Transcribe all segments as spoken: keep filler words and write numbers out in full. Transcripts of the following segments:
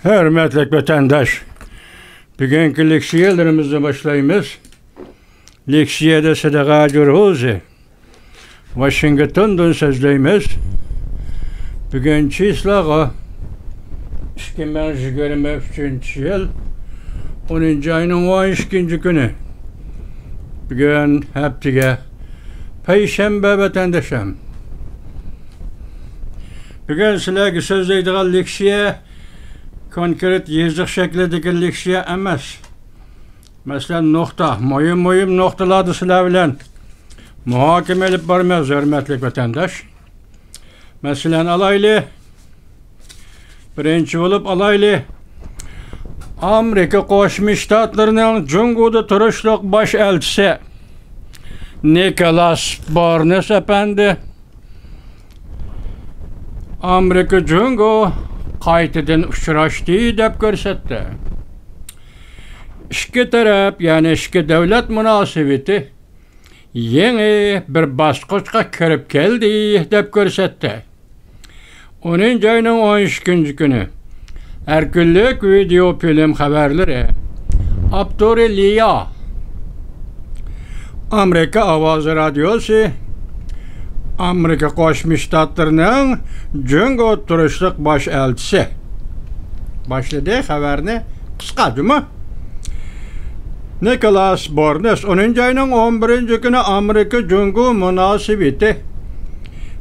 ھۆرمەتلىك ۋەتەنداش، بۈگۈنكى لېكسىيەلىرىمىزنى باشلايمىز. لېكسىيەدە سىدىغا جۇرھۇزى ۋاشىنگتوندىن سۆزلەيمىز. بۈگۈن چىسلاغا ئىككى مىڭ يىگىرمە ئۈچىنچى يىل ئونىنچى ئاينىڭ ئون ئىككىنچى كۈنى. بۈگۈن ھەپتىگە پەيشەنبە ۋەتەنداشلار. بۈگۈن سىلەرگە سۆزلەيدىغان لېكسىيە كونكرېت يېزىق شەكلىدىكى لېكسىيە ئەمەس. مەسىلەن، نۇقتا، مۇھىم، مۇھىم نۇقتىلاردا سىلەر بىلەن مۇھاكىمە ئېلىپ بارىمىز، ھۆرمەتلىك ۋەتەنداش. مەسىلەن، ئالايلى. بىرىنچى بولۇپ ئالايلى. ئامېرىكا قوشما شتاتلىرىنىڭ جۇڭگودا تۇرۇشلۇق باش ئەلچىسى نىكولاس بورنېس ئەپەندى ئامېرىكا جۇڭگو قايتىدىن ئۇچراشتى دەپ كۆرسەتتى. ئىككى تەرەپ، يەنى ئىككى دۆلەت مۇناسىۋىتى يېڭى بىر باسقۇچقا كىرىپ كەلدى دەپ كۆرسەتتى. ئونىنچى ئاينىڭ ئون ئىككىنچى كۈنى. ھەر كۈنلۈك ۋىدېئو فىلىم خەۋەرلىرى. ئاپتورى لىيا. ئامېرىكا ئاۋازى رادىيوسى، ئامېرىكا قوشما شتاتلىرىنىڭ جۇڭگو تۇرۇشلۇق باش ئەلچىسى. باشلىدى خەۋەرنى، قىسقا جۇمۇ. نىكولاس بورنېس ئونىنچى ئاينىڭ ئون بىرىنچى كۈنى ئامېرىكا جۇڭگو مۇناسىۋىتى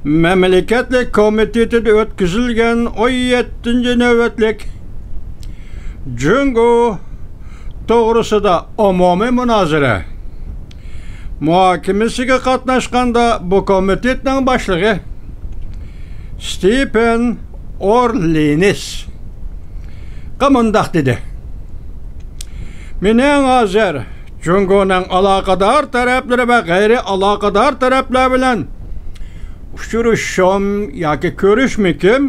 مەملىكەتلىك كومىتېتىدا ئۆتكۈزۈلگەن ئون يەتتىنچى نۆۋەتلىك جۇڭگو توغرىسىدا ئومۇمىي مۇنازىرە مۇھاكىمىسىگە قاتناشقاندا، بۇ كومىتېتنىڭ باشلىقى ستېفېن ئورلىنىسقا مۇنداق دېدى: مېنىڭ ھازىر جۇڭگونىڭ ئالاقىدار تەرەپلىرى ۋە غەيرىي ئالاقىدار تەرەپلەر بىلەن ئۇچرىشىشىم ياكى كۆرۈشمىكىم،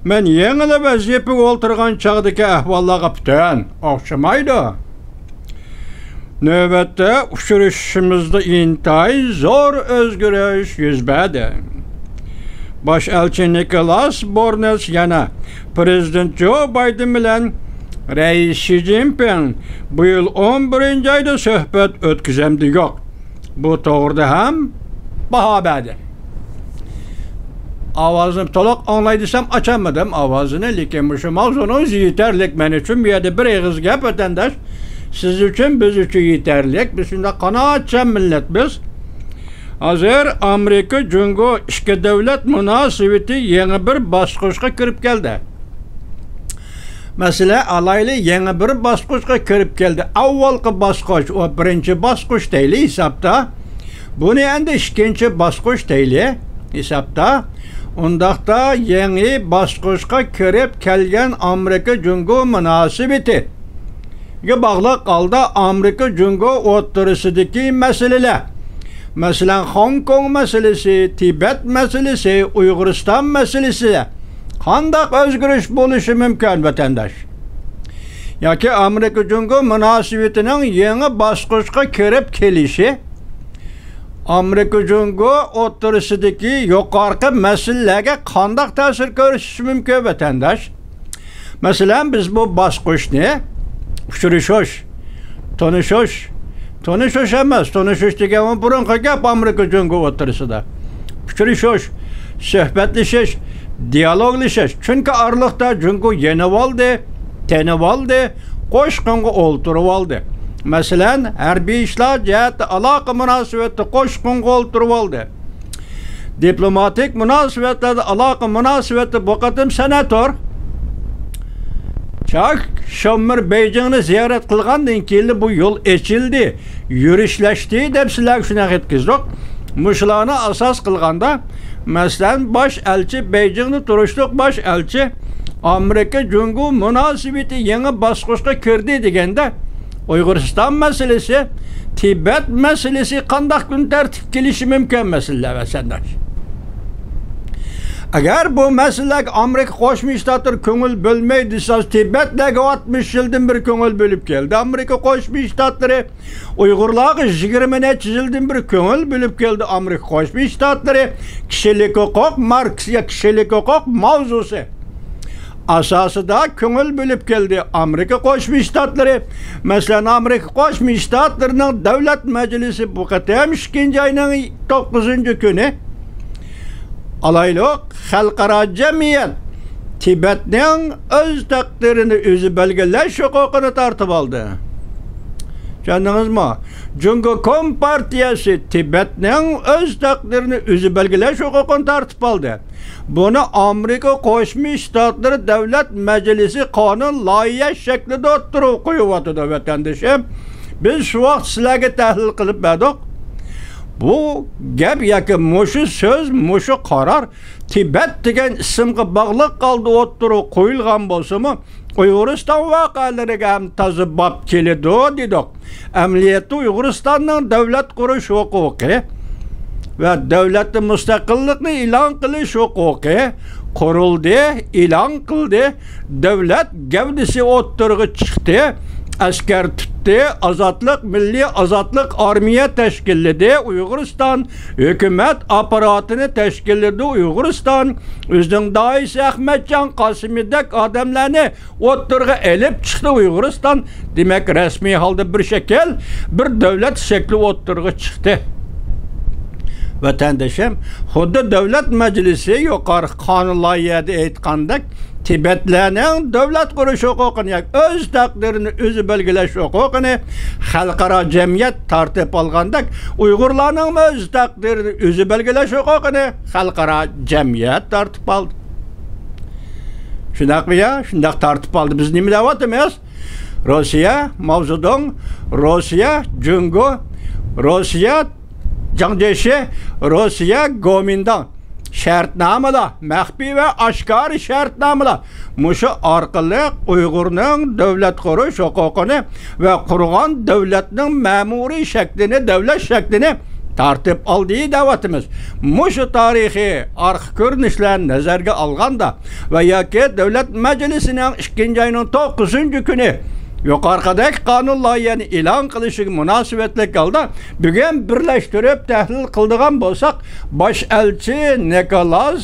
مەن يېڭىلا ۋەزىپىگە ئولتۇرغان چاغدىكى ئەھۋاللارغا پۈتۈن ئوخشىمايدۇ. نۆۋەتتە ئۇچرىشىشىمىزدا ئىنتايىن زور ئۆزگىرىش يۈز بەردى. باش ئەلچى نىكولاس بورنېس يەنە پىرېزىدېنت جو بايدېن بىلەن رەئىس شى جىنپىڭ بۇ يىل ئون بىرىنچى ئايدا سۆھبەت ئۆتكۈزەمدى يوق، بۇ توغرىدا ھەم باھا بەردى. ئاۋازنى تولۇق ئاڭلاي دېسەم ئاچالمىدىم ئاۋازىنى، لېكىن مۇشۇ ماۋزۇنىڭ ئۆزى يېتەرلىك مەن ئۈچۈن. بۇ يەردە بىر ئېغىز گەپ، ۋەتەنداش، سىز ئۈچۈن، بىز ئۈچۈن يېتەرلىك. بىز شۇنداق قانائەتچان مىللەت بىز. ھازىر ئامېرىكا جۇڭگو ئىككى دۆلەت مۇناسىۋىتى يېڭى بىر باسقۇچقا كىرىپ كەلدى. مەسىلە ئالايلى، يېڭى بىر باسقۇچقا كىرىپ كەلدى. ئاۋۋالقى باسقۇچ، ئۇ بىرىنچى باسقۇچ دەيلى ھېسابتا. بۇنى ئەمدى ئىككىنچى باسقۇچ دەيلى ھېسابتا. ئۇنداقتا يېڭى باسقۇچقا كىرىپ كەلگەن ئامېرىكا جۇڭگو مۇناسىۋىتىگە باغلىق ھالدا ئامېرىكا جۇڭگو ئوتتۇرىسىدىكى مەسىلىلەر، مەسىلەن، خوڭكوڭ مەسىلىسى، تىبەت مەسىلىسى، ئۇيغۇرىستان مەسىلىسى، قانداق ئۆزگىرىش بولۇشى مۇمكىن، ۋەتەنداش؟ ياكى ئامېرىكا جۇڭگو مۇناسىۋىتىنىڭ يېڭى باسقۇچقا كىرىپ كېلىشى ئامېرىكا جۇڭگو ئوتتۇرىسىدىكى يۇقىرىقى مەسىلىلەرگە قانداق تەسىر كۆرسىتىشى مۇمكىن، ۋەتەنداش؟ مەسىلەن، بىز بۇ باسقۇچنى ئۇچرىشىش، تونۇشۇش، تونۇشۇش ئەمەس، تونۇشۇش دېگەن بۇرۇنقى گەپ ئامېرىكا جۇڭگو ئوتتۇرىسىدا. ئۇچرىشىش، سۆھبەتلىشىش، دىيالوگلىشىش. چۈنكى ئارىلىقتا جۇڭگو يېنىۋالدى، تېنىۋالدى، قوشقۇنغا ئولتۇرۇۋالدى. مەسىلەن، ھەربىي ئىشلار جەھەتتە ئالاقە مۇناسىۋەتتە قوشقۇنغا ئولتۇرۇۋالدى. دىپلوماتىك مۇناسىۋەتلەردە، ئالاقە مۇناسىۋەتتە بۇ قېتىم سېناتور چاك شۇمېر بېيجىڭنى زىيارەت قىلغاندىن كېيىن بۇ يول ئېچىلدى، يۈرۈشلەشتى دەپ سىلەرگە شۇنداق يەتكۈزدۇق. مۇشۇلارنى ئاساس قىلغاندا، مەسىلەن، باش ئەلچى، بېيجىڭدا تۇرۇشلۇق باش ئەلچى ئامېرىكا جۇڭگو مۇناسىۋىتى يېڭى باسقۇچقا كىردى دېگەندە، ئۇيغۇرىستان مەسىلىسى، تىبەت مەسىلىسى قانداق كۈن تەرتىپكە كېلىشى مۇمكىن مەسىلىلەر، ۋەتەنداش؟ ئەگەر بۇ مەسىلىلەرگە ئامېرىكا قوشما شتاتلىرى كۆڭۈل بۆلمەيدۇ دېسىڭىز، تىبەتلەرگە ئاتمىش يىلدىن بېرى كۆڭۈل بۆلۈپ كەلدى ئامېرىكا قوشما شتاتلىرى. ئۇيغۇرلارغا يىگىرمە نەچچە يىلدىن بېرى كۆڭۈل بۆلۈپ كەلدى ئامېرىكا قوشما شتاتلىرى. كىشىلىك ھوقۇق، ماركسىيە كىشىلىك ھوقۇق ماۋزۇسى. ئاساسىدا كۆڭۈل بۆلۈپ كەلدى. ئامېرىكا قوشما شتاتلىرى، مەسىلەن، ئامېرىكا قوشما شتاتلىرىنىڭ دۆلەت مەجلىسى بۇ قېتىم ئىككىنچى ئاينىڭ توققۇزىنچى كۈنى، ئالايلۇق، خەلقئارا جەمئىيەت تىبەتنىڭ ئۆز تەقدىرىنى ئۆزى بەلگىلەش ھوقۇقىنى تارتىپ ئالدى. چۈشەندىڭىزمۇ؟ جۇڭگو كومپارتىيەسى تىبەتنىڭ ئۆز تەقدىرىنى ئۆزى بەلگىلەش ھوقۇقىنى تارتىپ ئالدى. بۇنى ئامېرىكا قوشما شتاتلىرى دۆلەت مەجلىسى قانۇن لايىھە شەكلىدە ئوتتۇرىغا قويۇۋاتىدۇ، ۋەتەندىشىم. بىز شۇ ۋاقىت سىلەرگە تەھلىل قىلىپ بەردۇق. بۇ گەپ ياكى مۇشۇ سۆز، مۇشۇ قارار تىبەت دېگەن ئىسىمغا باغلىق ھالدا ئوتتۇرىغا قويۇلغان بولسىمۇ، ئۇيغۇرىستان ۋەقەلىرىگە ھەم تازا باب كېلىدۇ دېدۇق. ئەمەلىيەتتە ئۇيغۇرىستاننىڭ دۆلەت قۇرۇش ھوقۇقى ۋە دۆلەتنى، مۇستەقىللىقنى ئېلان قىلىش ھوقۇقى قۇرۇلدى، ئېلان قىلدى، دۆلەت گەۋدىسى ئوتتۇرىغا چىقتى، ئەسكەر تۇتتى، ئازادلىق، مىللىي ئازادلىق ئارمىيە تەشكىللىدى، ئۇيغۇرىستان ھۆكۈمەت ئاپپاراتىنى تەشكىللىدى، ئۇيغۇرىستان ئۆزىنىڭ داھىيسى ئەخمەتجان قاسىمىدەك ئادەملەرنى ئوتتۇرىغا ئېلىپ چىقتى ئۇيغۇرىستان. دېمەك، رەسمىي ھالدا بىر شەكىل، بىر دۆلەت شەكلى ئوتتۇرىغا چىقتى. ۋەتەندىشىم، خۇددى دۆلەت مەجلىسى يۇقىرىقى قانۇن لايىھەدە ئېيتقاندەك، تىبەتلەرنىڭ دۆلەت قۇرۇش ھوقۇقىنى ياكى ئۆز تەقدىرىنى ئۆزى بەلگىلەش ھوقۇقىنى خەلقئارا جەمئىيەت تارتىپ ئالغاندەك، ئۇيغۇرلارنىڭمۇ ئۆز تەقدىرىنى ئۆزى بەلگىلەش ھوقۇقىنى خەلقئارا جەمئىيەت تارتىپ ئالدى. شۇنداقمۇ يا؟ شۇنداق تارتىپ ئالدى. بىز نېمە دەۋاتىمىز؟ روسىيە، ماۋزېدۇڭ، روسىيە، جۇڭگو، روسىيە، جاڭ جيېشى، روسىيە، گومىنداڭ. شەرتنامىلار، مەخپىي ۋە ئاشكارا شەرتنامىلار. مۇشۇ ئارقىلىق ئۇيغۇرنىڭ دۆلەت قۇرۇش ھوقۇقىنى ۋە قۇرغان دۆلەتنىڭ مەمۇرىي شەكلىنى، دۆلەت شەكلىنى تارتىپ ئالدى دەۋاتىمىز. مۇشۇ تارىخىي ئارقا كۆرۈنۈشلەرنى نەزەرگە ئالغاندا ۋە ياكى دۆلەت مەجلىسىنىڭ ئىككىنچى ئاينىڭ توققۇزىنچى كۈنى يۇقىرىقىدەك قانۇن لايىھەنى ئېلان قىلىشىغا مۇناسىۋەتلىك ھالدا بۈگۈن بىرلەشتۈرۈپ تەھلىل قىلىدىغان بولساق، باش ئەلچى نىكولاس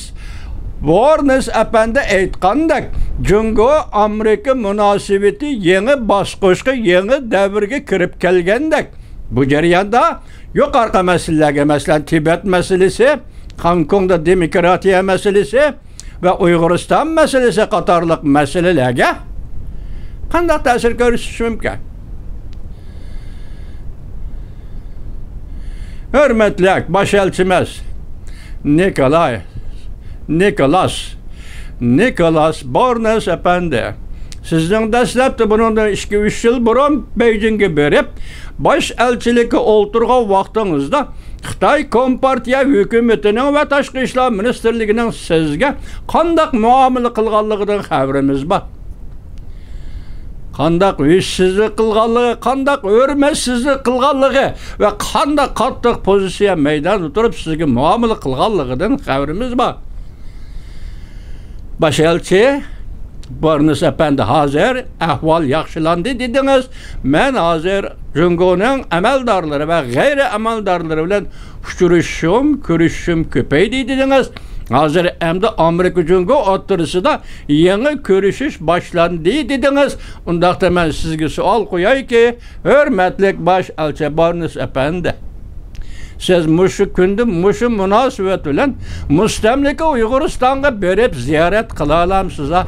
بورنس ئەپەندى ئېيتقاندەك، جۇڭگو ئامېرىكا مۇناسىۋىتى يېڭى باسقۇچقا، يېڭى دەۋرگە كىرىپ كەلگەندەك، بۇ جەرياندا يۇقىرىقى مەسىلىلەرگە، مەسىلەن، تىبەت مەسىلىسى، خوڭكوڭدا دېموكراتىيە مەسىلىسى ۋە ئۇيغۇرىستان مەسىلىسى قاتارلىق مەسىلىلەرگە قانداق تەسىر كۆرسىتىشى مۇمكىن؟ ھۆرمەتلىك باش ئەلچىمىز نىكولاي، نىكولاس، نىكولاس بورنس ئەپەندى، سىزنىڭ دەسلەپتە بۇنىڭدىن ئىككى، ئۈچ يىل بۇرۇن بېيجىڭگە بېرىپ، باش ئەلچىلىككە ئولتۇرغان ۋاقتىڭىزدا خىتاي كومپارتىيە ھۆكۈمىتىنىڭ ۋە تاشقى ئىشلار مىنىستىرلىكىنىڭ سىزگە قانداق مۇئامىلە قىلغانلىقىدىن خەۋىرىمىز بار. قانداق ھۆشسىزلىك قىلغانلىقى، قانداق ھۆرمەتسىزلىك قىلغانلىقى ۋە قانداق قاتتىق پوزىتسىيە مەيداندا تۇرۇپ سىزگە مۇئامىلە قىلغانلىقىدىن خەۋىرىمىز بار. باش ئەلچى بارنس ئەپەندى، ھازىر ئەھۋال ياخشىلاندى دېدىڭىز. مەن ھازىر جۇڭگونىڭ ئەمەلدارلىرى ۋە غەيرىي ئەمەلدارلىرى بىلەن ئۇچرىشىشىم، كۆرۈشۈشۈم كۆپەيدى دېدىڭىز. ھازىر ئەمدى ئامېرىكا جۇڭگو ئوتتۇرىسىدا يېڭى كۆرۈشۈش باشلاندى دېدىڭىز. ئۇنداقتا مەن سىزگە سوئال قويايكى، ھۆرمەتلىك باش ئەلچى بارنس ئەپەندى، سىز مۇشۇ كۈندە، مۇشۇ مۇناسىۋەت بىلەن مۇستەملىكە ئۇيغۇرىستانغا بېرىپ زىيارەت قىلالامسىزا؟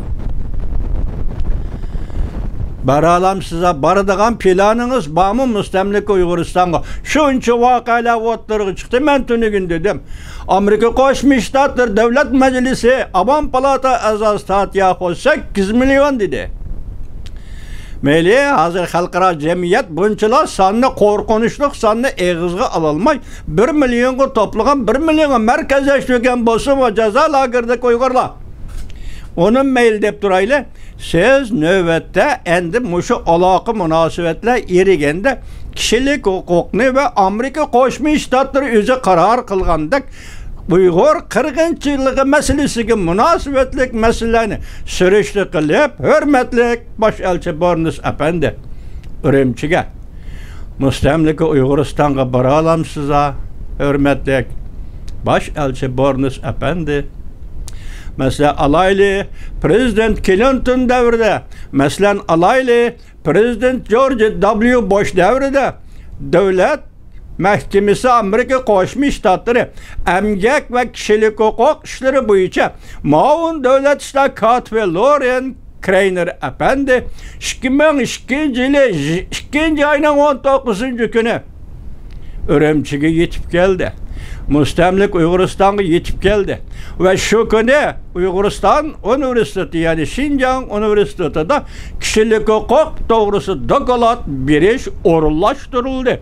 بارالامسىزا؟ بارىدىغان پىلانىڭىز بارمۇ مۇستەملىكە ئۇيغۇرىستانغا؟ شۇنچە ۋەقەلەر ئوتتۇرىغا چىقتى، مەن تۈنۈگۈن دېدىم. ئامېرىكا قوشما شتاتلىرى دۆلەت مەجلىسى ئاۋام پالاتا ئەزاسى تاتياخو سەككىز مىليون دېدى. مەيلى، ھازىر خەلقئارا جەمئىيەت بۇنچىلا ساننى، قورقۇنچلۇق ساننى ئېغىزغا ئالالماي، بىر مىليونغا توپلىغان، بىر مىليونغا مەركەزلەشتۈرگەن بولسىمۇ، جازا لاگېرىدىكى ئۇيغۇرلار، ئۇنى مەيلى دەپ تۇرايلى. سىز نۆۋەتتە ئەندى مۇشۇ ئالاقە مۇناسىۋەتلەر ئېرىگەندە، كىشىلىك ھوقۇقنى ۋە ئامېرىكا قوشما شتاتلىرى ئۆزى قارار قىلغاندەك ئۇيغۇر قىرغىنچىلىقى مەسىلىسىگە مۇناسىۋەتلىك مەسىلىلەرنى سۈرۈشتە قىلىپ، ھۆرمەتلىك باش ئەلچى بورنس ئەپەندى، ئۈرۈمچىگە مۇستەملىكە ئۇيغۇرىستانغا بارالامسىزا؟ ھۆرمەتلىك باش ئەلچى بورنس ئەپەندى، مەسىلەن ئالايلى، پىرېزىدېنت كلىنتون دەۋرىدە، مەسىلەن ئالايلى، پىرېزىدېنت جورج دابليۇ بوش دەۋرىدە دۆلەت مەھكىمىسى، ئامېرىكا قوشما شتاتلىرى ئەمگەك ۋە كىشىلىك ھوقۇق ئىشلىرى بويىچە مۇئاۋىن دۆلەت ئىشلار كاتىپى لورېن كرېينېر ئەپەندى ئىككى مىڭ ئىككىنچى يىلى ئىككىنچى ئاينىڭ ئون توققۇزىنچى كۈنى ئۈرۈمچىگە يېتىپ كەلدى. مۇستەملىكە ئۇيغۇرىستانغا يېتىپ كەلدى. ۋە شۇ كۈنى ئۇيغۇرىستان ئۇنىۋېرسىتېتى، يەنى شىنجاڭ ئۇنىۋېرسىتېتىدا كىشىلىك ھوقۇق توغرىسىدا دوكلات بېرىش ئورۇنلاشتۇرۇلدى.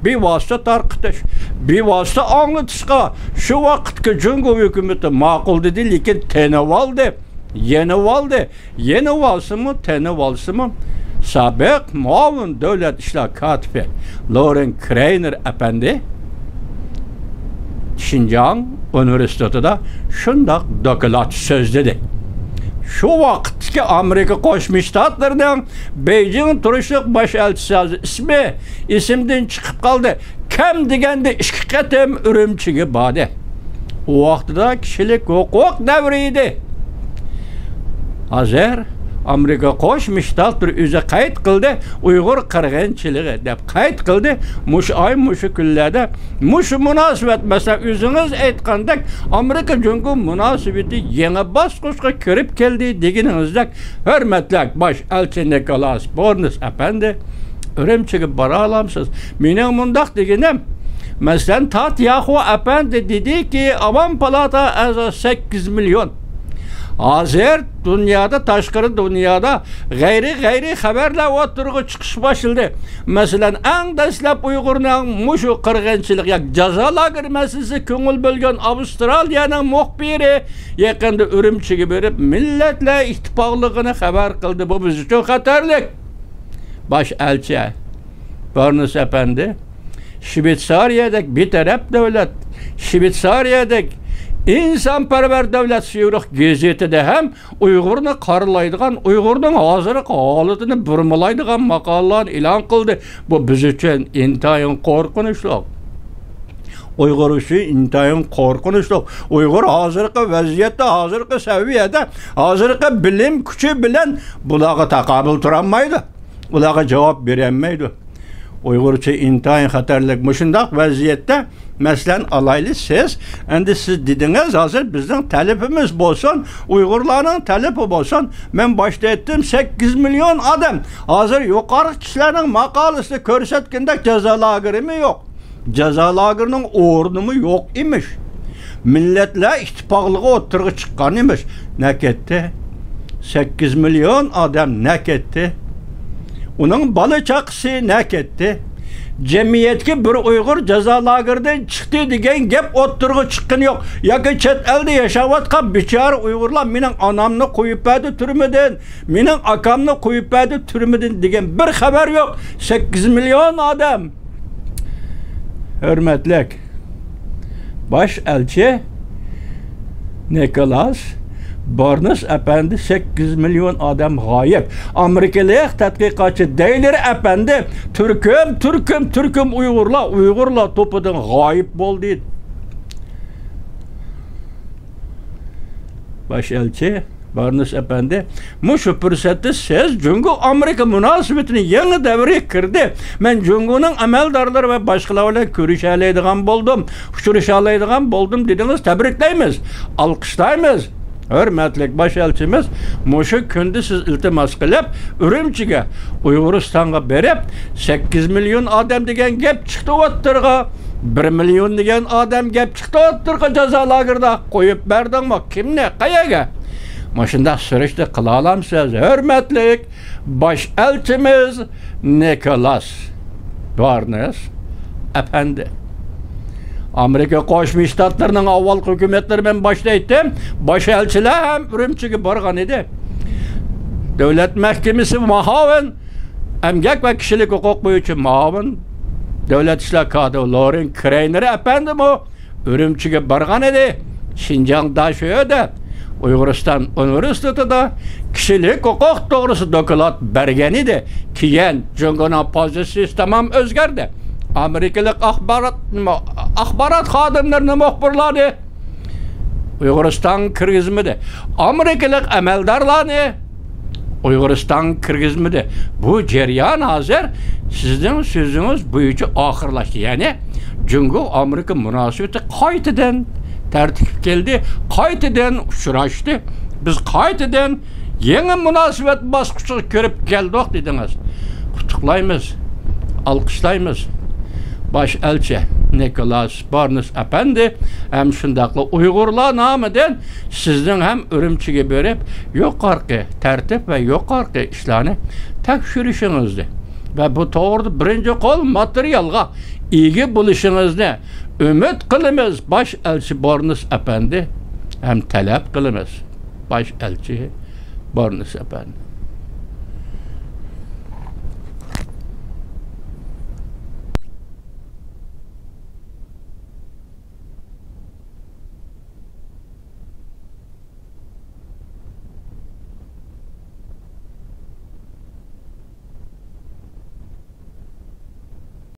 بىۋاسىتە تارقىتىش، بىۋاسىتە ئاڭلىتىشقا شۇ ۋاقىتقى جۇڭگو ھۆكۈمىتى ماقۇل دېدى، لېكىن تېنىۋالدى، يېنىۋالدى. يېنىۋالسىمۇ، تېنىۋالسىمۇ، سابىق مۇئاۋىن دۆلەت ئىشلار كاتىپى لورېن كرېينېر ئەپەندى شىنجاڭ ئۇنىۋېرسىتېتىدا شۇنداق دوكلات سۆزلىدى. شۇ ۋاقىتتىكى ئامېرىكا قوشما شتاتلىرىنىڭ بېيجىڭ تۇرۇشلۇق باش ئەلچىسى، ھازىر ئىسمى ئېسىمدىن چىقىپ قالدى، كەم دېگەندە ئىككى قېتىم ئۈرۈمچىگە باردى. ئۇ ۋاقتىدا كىشىلىك ھوقۇق دەۋرى ئىدى. ھازىر ئامېرىكا قوشما شتاتلىرى ئۆزى قەيت قىلدى، ئۇيغۇر قىرغىنچىلىقى دەپ قەيت قىلدى. مۇشۇ ئاي، مۇشۇ كۈنلەردە، مۇشۇ مۇناسىۋەت، مەسىلەن، ئۆزىڭىز ئېيتقاندەك، ئامېرىكا جۇڭگو مۇناسىۋىتى يېڭى باسقۇچقا كىرىپ كەلدى دېگىنىڭىزدەك، ھۆرمەتلىك باش ئەلچى نىكولاس بورنس ئەپەندى، ئۈرۈمچىگە بارالامسىز؟ مېنىڭ مۇنداق دېگىنىم، مەسىلەن، تات ياخۇ ئەپەندى دېدىكى، ئاۋام پالاتا ئەزا سەككىز مىليون. ھازىر دۇنيادا، تاشقىرى دۇنيادا غەيرىي، غەيرىي خەۋەرلەر ئوتتۇرىغا چىقىش باشلىدى. مەسىلەن، ئەڭ دەسلەپ ئۇيغۇرنىڭ مۇشۇ قىرغىنچىلىق ياكى جازا لاگېرى مەسىلىسىگە كۆڭۈل بۆلگەن ئاۋسترالىيەنىڭ مۇخبىرى يېقىندا ئۈرۈمچىگە بېرىپ، مىللەتلەر ئىتتىپاقلىقىنى خەۋەر قىلدى. بۇ بىز ئۈچۈن خەتەرلىك. باش ئەلچى بارنس ئەپەندى، شۋېتسارىيەدەك بىتەرەپ دۆلەت، شۋېتسارىيەدەك ئىنسانپەرۋەر دۆلەت سۈيرۈك گېزىتىدە ھەم ئۇيغۇرنى قارىلايدىغان، ئۇيغۇرنىڭ ھازىرقى ھالىتىنى بۇرمىلايدىغان ماقالىلارنى ئېلان قىلدى. بۇ بىز ئۈچۈن ئىنتايىن قورقۇنچلۇق. ئۇيغۇر ئۈچۈن ئىنتايىن قورقۇنچلۇق. ئۇيغۇر ھازىرقى ۋەزىيەتتە، ھازىرقى سەۋىيەدە، ھازىرقى بىلىم كۈچى بىلەن بۇلارغا تاقابىل تۇرالمايدۇ. ئۇلارغا جاۋاب بېرەلمەيدۇ. ئۇيغۇرچە ئىنتايىن خەتەرلىك. مۇشۇنداق ۋەزىيەتتە، مەسىلەن، ئالايلى سىز، ئەمدى سىز دېدىڭىز، ھازىر بىزنىڭ تەلىپىمىز بولسۇن، ئۇيغۇرلارنىڭ تەلىپى بولسۇن. مەن باشتا ئېيتتىم، سەككىز مىليون ئادەم. ھازىر يۇقىرىقى كىشىلەرنىڭ ماقالىسىدا كۆرسەتكىنىدەك جازا لاگېرىمۇ يوق. جازا لاگېرىنىڭ ئورنىمۇ يوق ئىمىش. مىللەتلەر ئىتتىپاقلىقى ئوتتۇرىغا چىققان ئىمىش. نەكەتتى؟ سەككىز مىليون ئادەم نەكەتتى؟ ئۇنىڭ بالا چاقىسى نەكەتتى؟ جەمئىيەتكە بىر ئۇيغۇر جازا لاگېرىدىن چىقتى دېگەن گەپ ئوتتۇرىغا چىققىنى يوق. ياكى چەت ئەلدە ياشاۋاتقان بىچارە ئۇيغۇرلار مېنىڭ ئانامنى قويۇپ بەردى تۈرمىدىن، مېنىڭ ئاكامنى قويۇپ بەردى تۈرمىدىن دېگەن بىر خەۋەر يوق. سەككىز مىليون ئادەم. ھۆرمەتلىك باش ئەلچى نىكولاس بارنس ئەپەندى، سەككىز مىليون ئادەم غايىب. ئامېرىكىلىق تەتقىقاتچى دەيلېر ئەپەندى، تۈركۈم، تۈركۈم، تۈركۈم ئۇيغۇرلار، ئۇيغۇرلار توپىدىن غايىب بولدى. باش ئەلچى بارنس ئەپەندى، مۇشۇ پۇرسەتتە سىز جۇڭگو ئامېرىكا مۇناسىۋىتىنى يېڭى دەۋرگە كىردى، مەن جۇڭگونىڭ ئەمەلدارلىرى ۋە باشقىلار بىلەن كۆرۈشەلەيدىغان بولدۇم، ئۇچرىشالايدىغان بولدۇم دېدىڭىز. تەبرىكلەيمىز، ئالقىشلايمىز. ھۆرمەتلىك باش ئەلچىمىز، مۇشۇ كۈندە سىز ئىلتىماس قىلىپ، ئۈرۈمچىگە، ئۇيغۇرىستانغا بېرىپ، سەككىز مىليون ئادەم دېگەن گەپ چىقتى ئوتتۇرىغا، بىر مىليون دېگەن ئادەم گەپ چىقتى ئوتتۇرىغا، جازا لاگېرىدا قويۇپ بەردىڭمۇ؟ كىمنى؟ قەيەرگە؟ مۇشۇنداق سۈرۈشتە قىلالامسىز، ھۆرمەتلىك باش ئەلچىمىز نىكولاس بارنس ئەپەندى. ئامېرىكا قوشما شتاتلىرىنىڭ ئاۋۋالقى ھۆكۈمەتلىرى، مەن باشتا ئېيتتىم، باش ئەلچىلەر ھەم ئۈرۈمچىگە بارغان ئىدى. دۆلەت مەھكىمىسى مۇئاۋىن ئەمگەك ۋە كىشىلىك ھوقۇق بويىچە مۇئاۋىن دۆلەت ئىشلار كاتىپى لورېن كرېينېر ئەپەندىمۇ ئۈرۈمچىگە بارغان ئىدى. شىنجاڭ داشۆدە ئۇيغۇرىستان ئۇنىۋېرسىتېتىدا كىشىلىك ھوقۇق توغرىسىدا دوكلات بەرگەن ئىدى. كېيىن جۇڭگونىڭ پوزىتسىيىسى تامام ئۆزگەردى. ئامېرىكىلىق ئاخبارات، ئاخبارات خادىملىرىنى، مۇخبىرلارنى ئۇيغۇرىستانغا كىرگۈزمىدى. ئامېرىكىلىق ئەمەلدارلارنى ئۇيغۇرىستانغا كىرگۈزمىدى. بۇ جەريان ھازىر سىزنىڭ سۆزىڭىز بويىچە ئاخىرلاشتى. يەنى جۇڭگو ئامېرىكا مۇناسىۋىتى قايتىدىن تەرتىپكە كەلدى، قايتىدىن ئۇچراشتى. بىز قايتىدىن يېڭى مۇناسىۋەت باسقۇچىغا كىرىپ كەلدۇق دېدىڭىز. قۇتلۇقلايمىز، ئالقىشلايمىز. باش ئەلچى نىكولاس بارنس ئەپەندى ھەم شۇنداقلا ئۇيغۇرلار نامىدىن سىزنىڭ ھەم ئۈرۈمچىگە بېرىپ، يۇقىرىقى تەرتىپ ۋە يۇقىرىقى ئىشلارنى تەكشۈرۈشىڭىزنى ۋە بۇ توغرىدا بىرىنچى قول ماتېرىيالغا ئىگە بولۇشىڭىزنى ئۈمىد قىلىمىز، باش ئەلچى بارنس ئەپەندى، ھەم تەلەپ قىلىمىز، باش ئەلچى بارنس ئەپەندى.